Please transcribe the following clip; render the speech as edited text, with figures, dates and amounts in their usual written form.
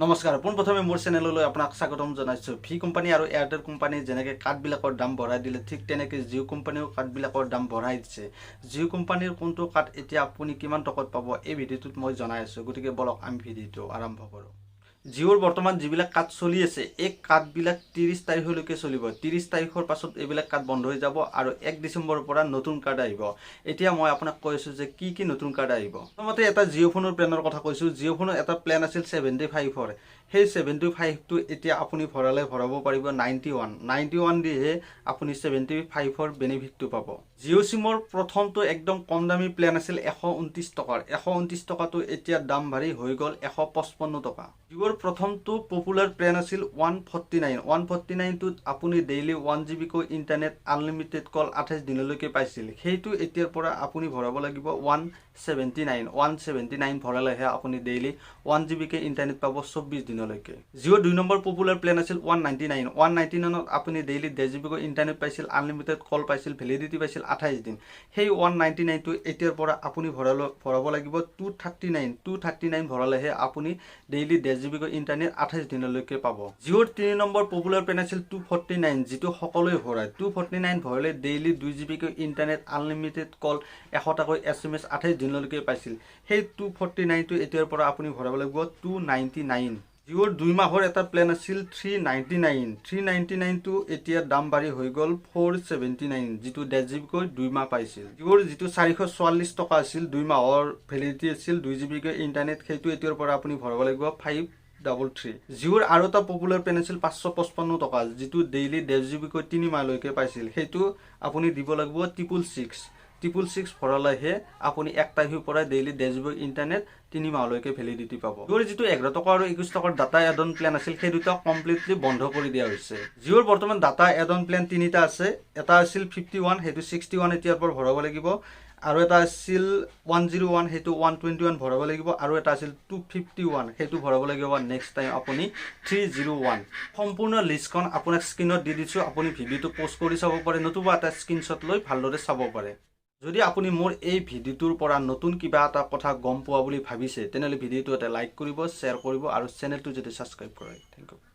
নমস্কাৰ, পোনপ্ৰথমে মোৰ চেনেললৈ আপোনাক স্বাগতম জনাইছোঁ। ভি কোম্পানী আৰু এয়াৰটেল কোম্পানী যেনেকৈ কাৰ্ডবিলাকৰ দাম বঢ়াই দিলে, ঠিক তেনেকৈ জিঅ' কোম্পানীও কাৰ্ডবিলাকৰ দাম বঢ়াই দিছে। জিঅ' কোম্পানীৰ কোনটো কাৰ্ড এতিয়া আপুনি কিমান টকাত পাব, এই ভিডিঅ'টোত মই জনাই আছোঁ। গতিকে বলক, আমি ভিডিঅ'টো আৰম্ভ কৰোঁ। জিঅ'ৰ বৰ্তমান যিবিলাক কাৰ্ড চলি আছে, এই কাৰ্ডবিলাক 30 তাৰিখলৈকে চলিব। 30 তাৰিখৰ পাছত এইবিলাক কাৰ্ড বন্ধ হৈ যাব আৰু 1 ডিচেম্বৰৰ পৰা নতুন কাৰ্ড আহিব। এতিয়া মই আপোনাক কৈ আছোঁ যে কি কি নতুন কাৰ্ড আহিব। প্ৰথমতে এটা জিঅ' ফোনৰ প্লেনৰ কথা কৈছোঁ। জিঅ' ফোনৰ এটা প্লেন আছিল 75ৰ। সেই 75টো এতিয়া আপুনি ভৰালে ভৰাব পাৰিব 91। 91 দিহে আপুনি 75ৰ বেনিফিটটো পাব। জিঅ' চিমৰ প্ৰথমটো একদম কম দামী প্লেন আছিল 129 টকাৰ। 129 টকাটো এতিয়া দাম বাঢ়ি হৈ গ'ল 155 টকা। জিঅ'ৰ প্ৰথমটো পপুলাৰ প্লেন আছিল 149। 149টোত আপুনি ডেইলি 1 জিবিকৈ ইণ্টাৰনেট, আনলিমিটেড কল 28 দিনলৈকে পাইছিল। সেইটো এতিয়াৰ পৰা আপুনি ভৰাব লাগিব 179। 179 ভৰালেহে আপুনি ডেইলি 1 জিবিকৈ ইণ্টাৰনেট পাব 24 দিনলৈকে। জিঅ'ৰ 2 নম্বৰ পপুলাৰ প্লেন আছিল 199। 199ত আপুনি ডেইলি 1.5 জিবিকৈ ইণ্টাৰনেট পাইছিল, আনলিমিটেড কল পাইছিল, ভেলিডিটি পাইছিল 28 দিন। সেই 199টো এতিয়াৰ পৰা আপুনি ভৰাব লাগিব 239। 239 ভৰালেহে আপুনি ডেইলি 1.5 জিবিকৈ ইণ্টাৰনেট 28 দিনলৈকে পাব। জিঅ'ৰ 3 নম্বৰ পপুলাৰ প্লেন আছিল 249, যিটো সকলোৱে ভৰায়। 249 ভৰালে ডেইলি 2 জিবিকৈ ইণ্টাৰনেট, আনলিমিটেড কল, 100টাকৈ SMS 28 দিনলৈকে পাইছিল। সেই 249টো এতিয়াৰ পৰা আপুনি ভৰাব লাগিব 299। জিঅ'ৰ 2 মাহৰ এটা প্লেন আছিল 399। 399টো এতিয়া দাম বাঢ়ি হৈ গ'ল 479, যিটো 1.5 জিবিকৈ 2 মাহ পাইছিল। জিঅ'ৰ যিটো 444 টকা আছিল, 2 মাহৰ ভেলিডিটি আছিল, 2 জিবিকৈ ইণ্টাৰনেট, সেইটো এতিয়াৰ পৰা আপুনি ভৰাব লাগিব 533। জিঅ'ৰ আৰু এটা পপুলাৰ প্লেন আছিল 555 টকা, যিটো ডেইলি 1.5 জিবিকৈ 3 মাহলৈকে পাইছিল। সেইটো আপুনি দিব লাগিব 666। 666 ভৰালেহে আপুনি 1 তাৰিখৰ পৰাই ডেইলি 1.5 জিবি ইণ্টাৰনেট 3 মাহলৈকে ভেলিডিটি পাব। জিঅ'ৰ যিটো 11 টকা আৰু 21 টকাৰ ডাটা এড অন প্লেন আছিল, সেই দুটা কমপ্লিটলি বন্ধ কৰি দিয়া হৈছে। জিঅ'ৰ বৰ্তমান ডাটা এড অন প্লেন তিনিটা আছে। এটা আছিল 51, সেইটো 61 এতিয়াৰ পৰা ভৰাব লাগিব। আৰু এটা আছিল 101, সেইটো 121 ভৰাব লাগিব। আৰু এটা আছিল 251, সেইটো ভৰাব লাগিব নেক্সট টাইম আপুনি 301। সম্পূৰ্ণ লিষ্টখন আপোনাক স্ক্ৰীণত দি দিছোঁ, আপুনি ভিডিঅ'টো প'ষ্ট কৰি চাব পাৰে, নতুবা এটা স্ক্ৰীণশ্বট লৈ ভালদৰে চাব পাৰে। যদি আপুনি মোৰ এই ভিডিঅ'টোৰ পৰা নতুন কিবা এটা কথা গম পোৱা বুলি ভাবিছে, তেনেহ'লে ভিডিঅ'টো এটা লাইক কৰিব, শ্বেয়াৰ কৰিব আৰু চেনেলটো যদি ছাবস্ক্ৰাইব কৰে। Thank U.